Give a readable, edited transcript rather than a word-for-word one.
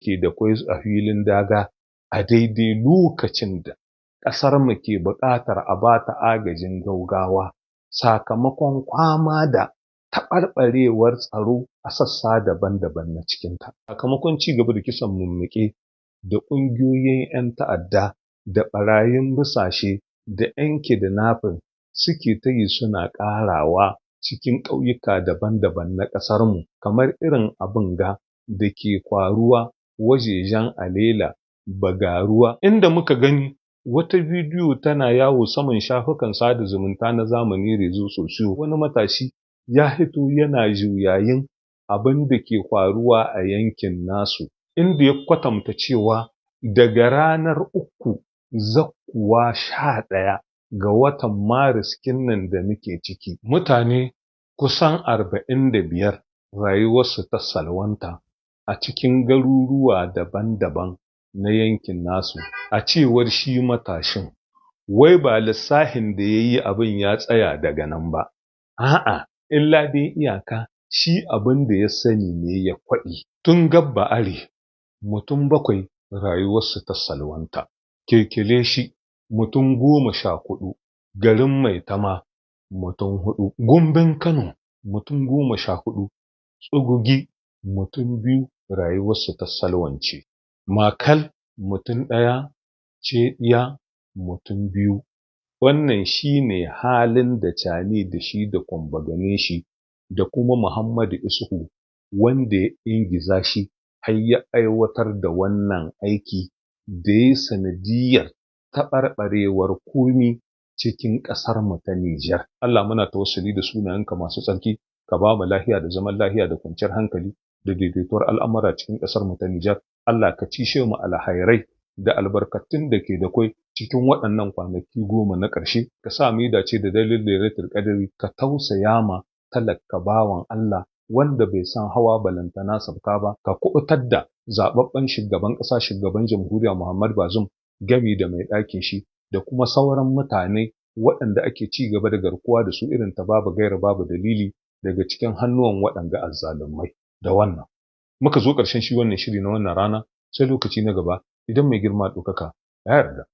Ke da kwai a filin daga a daidai lokacin da ƙasarmu ke buƙatar a ba ta agajin gaugawa sakamakon kwama da taɓarɓarewar tsaro a sassa daban-daban na cikinta. Sakamakon ci gaba da kisan mummuke da ƙungiyoyin 'yan ta'adda da ɓarayin busashe da 'yan kidnapping suke ta yi suna ƙarawa cikin ƙauyuka daban-daban na ƙasarmu, kamar irin abin ga da ke kwaruwa wajejen Alela, Bagaruwa, inda muka gani wata bidiyo tana yawo saman shafukan sada zumunta na zamani, réseaux sociaux, wani matashi ya hito yana juyayin abin da ke faruwa a yankin nasu, inda ya kwatanta cewa daga ranar 3 zakkuwa 11 ga watan Maris kinnan da muke ciki, mutane kusan 45 rayuwarsu ta salwanta a cikin garuruwa daban-daban na yankin nasu. A cewar shi matashin, wai ba lissahin da ya yi abin ya tsaya daga nan ba, a'a, illa dai iyaka shi abin da ya sani ne ya kwaɗi. Tun Gabba Are, mutum bakwai rayuwarsu ta salwanta, Kekeleshi, mutum 14, garin Maitama, mutum huɗu, Gumbin Kano, mutum 14, Tsugugi, mutum biyu rayuwarsu ta salwance, Makal, mutum ɗaya, Cediya, mutum biyu. Wannan shi ne halin da Cani da shi da Kwambaganin shi da kuma Muhammadu Isuhu wanda ya ingiza shi har ya aiwatar da wannan aiki da ya sanadiyyar taɓarɓarewar komi cikin ƙasarmu ta Nijar. Allah, muna tawassuli da sunayenka masu tsarki, ka ba mu lahiya da zaman lahiya da kwanciyar hankali da daidaituwar al'amura cikin ƙasarmu ta Nijar. Allah, ka cishe mu alhairai da albarkatun da ke da kwai cikin waɗannan kwanaki 10 na ƙarshe, ka sa mu yi dace da dalilin Lailatul Qadri, ka tausaya ma talaka bawan Allah wanda bai san hawa balantana sabka ba, ka kuɓutar da zababben shugaban ƙasa, shugaban jamhuriya Muhammad Bazoum, gami da mai ɗakin shi da kuma sauran mutane waɗanda ake ci gaba da garkuwa da su irin ta babu gaira babu dalili daga cikin hannuwan waɗanga azzalumai. Da wannan muka zo ƙarshen shi wannan shiri na wannan rana, sai lokaci na gaba idan mai girma ɗaukaka ya yarda.